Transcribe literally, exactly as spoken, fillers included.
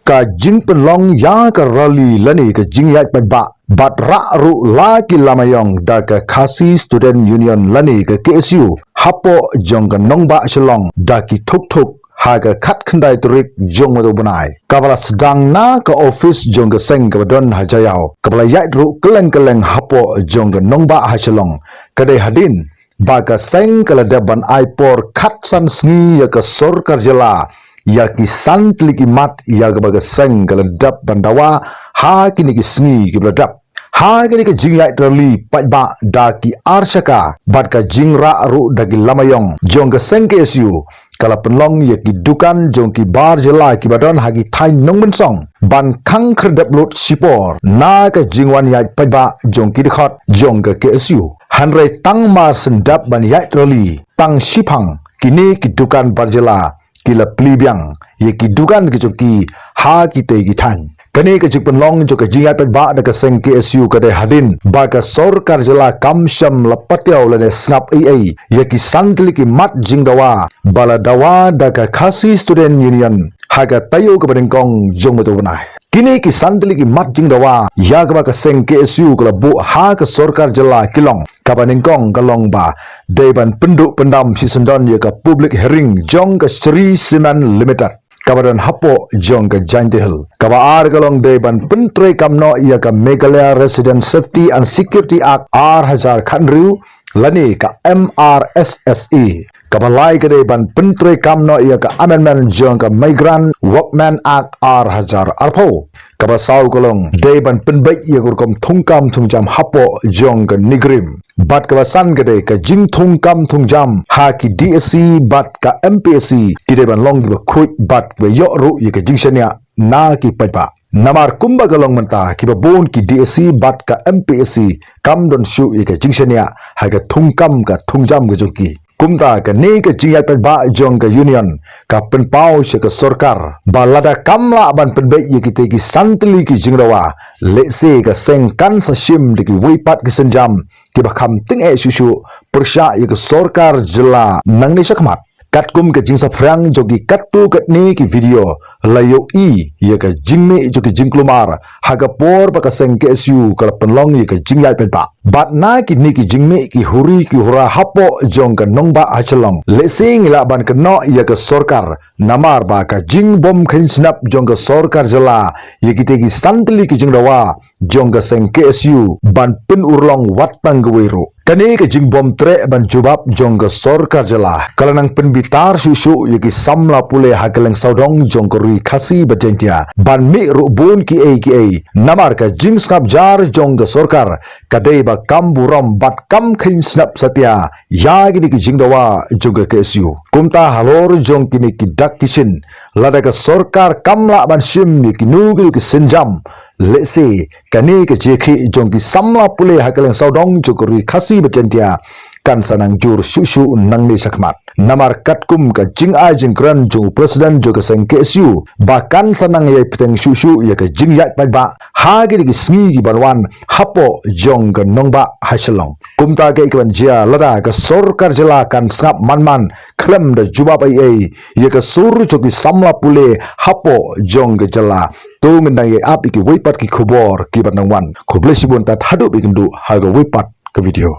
ka jingpynlong ïa ka rally lane ka jingïaid paidbah bad rah ruh la ki lama ïong da ka Khasi Student Union lane ka K S U hapoh jong ka nongbah Shillong da ki thuk thuk ha ka khatkhyndai tarik jong mynta u bnai, kaba la sdang na ka office jong ka seng kaba don ha Jaiaw, kaba la ïaid ruh kylleng kylleng hapoh jong ka nongbah ha Shillong. Ka dei hadien ba ka seng ka la dep ban ai por khatsan sngi ïa ka sorkar jylla ïa ki san tylli ki mat ïa kaba ka seng ka la dep ban dawa ha kine ki sngi kiba la dep. Ha kane ka jingïaid rally paidbah da ki ar shaka bad ka jingrah ruh da ki lama ïong jong ka seng K S U, ka la pynlong ïa ki dukan jong ki bar jylla kiba don ha ki thaiñ nongmynsong ban khang khyrdep lut shipor na ka jingwan ïaid paidbah jong ki dkhot jong ka K S U. Hynrei tang mar shen dep ban ïaid rally tang shiphang, kine ki dukan bar jylla ki la plie biang ïa ki dukan ki jong ki ha kitei ki thaiñ. Kane ka jingpynlong jong ka jingïaid paidbah da ka seng K S U ka dei hadien ba ka sorkar jylla kam shym la patiaw lane sngap ei ei ïa ki san tylli ki mat jingdawa ba la dawa da ka Khasi Student Union ha ka taïew kaba nyngkong jong mynta u bnai. Kine ki san tylli ki mat jingdawa ïa kaba ka seng K S U ka la buh ha ka sorkar jylla ki long: kaba nyngkong ka long ba dei ban pynduh pyndam shisyndon ïa ka public hearing jong ka Shree Cement Limited kaba don hapoh jong ka Jaintia Hills. Kaba ar ka long dei ban pyntreikam noh ïa ka Meghalaya Resident Safety and Security Act ar hajar khathynriew lane ka M R S S A. Kaba lai ka dei ban pyntreikam noh ïa ka amendment jong ka Migrant Workmen Act ar hajar arphew. Kaba saw ka long dei ban pynbeit ïa ka rukom thungkam thungjam hapoh jong ka NEIGRIHMS. Bad kaba san ka dei ka jingthungkam thungjam ha ki D S C bad ka M P S C, ki dei ban long kiba khuid bad kiba ïoh ruh ïa ka jingshaniah na ki paidbah. Namar kumba ka long mynta, kiba bun ki D S C bad ka M P S C kam don shuh ïa ka jingshaniah ha ka thungkam ka thungjam ka jong ki. Kumta kane ka jingïaid paidbah jong ka Union ka pynpaw sha ka sorkar ba lada kam lah ban pynbeit ïa kitei ki san tylli ki jingdawa, lehse ka seng kan sa shim da kiwei pat ki sienjam kiba kham tyngeh shuh shuh pyrshah ïa ka sorkar jylla nangne shakhmat. Katkum ka jingsaphriang jong ki katto katne ki video, la ïohi ïa ka jingmih jong ki jingkulmar ha ka por ba ka seng K S U ka la pynlong ïa ka jingïaid paidbah. Bad na kine ki jingmih ki huri ki hura hapoh jong ka nongbah ha Shillong, lehse ngi lah ban kynnoh ïa ka sorkar, namar ba ka jingbym kheiñ sngap jong ka sorkar jylla ïa kitei ki san tylli ki jingdawa jong ka seng K S U ban pynurlong wat tang kawei ruh. Kane ka jingbym treh ban jubab jong ka sorkar jylla ka la nang pynbitar shuh shuh ïa ki samla pule ha kylleng sawdong jong ka Ri Khasi bad Jaiñtia ban mih ruh bun kiei kiei. Namar ka jingsngap jar jong ka sorkar ka dei ba kam burom bad kam kheiñ sngap satia ïa kine ki jingdawa jong ka K S U. Kumta halor jong kine ki dak ki shin, lada ka sorkar kam lah ban shim ïa kino kino ki sienjam, lehse kane ka jingïakhih jong ki samla pule ha kylleng sawdong jong ka Ri Khasi bad Jaiñtia kan sa nang jur shuh shuh nangne shakhmat. Namar katkum ka jingai jingkren jong u President jong ka seng K S U ba kan sa nang ïai bteng shuh shuh ïa ka jingïaid paidbah ha kine ki sngi ki ban wan hapoh jong ka nongbah ha Shillong. Kumta kaei kaban jia lada ka sorkar jylla kan sngap man man khlem da jubab ei ei ïa ka sur jong ki samla pule hapoh jong ka jylla. To ngin dang ïai ap ïa kiwei pat ki khubor kiban dang wan. Khublei shibun tad haduh ba kynduh ha kawei pat ka video.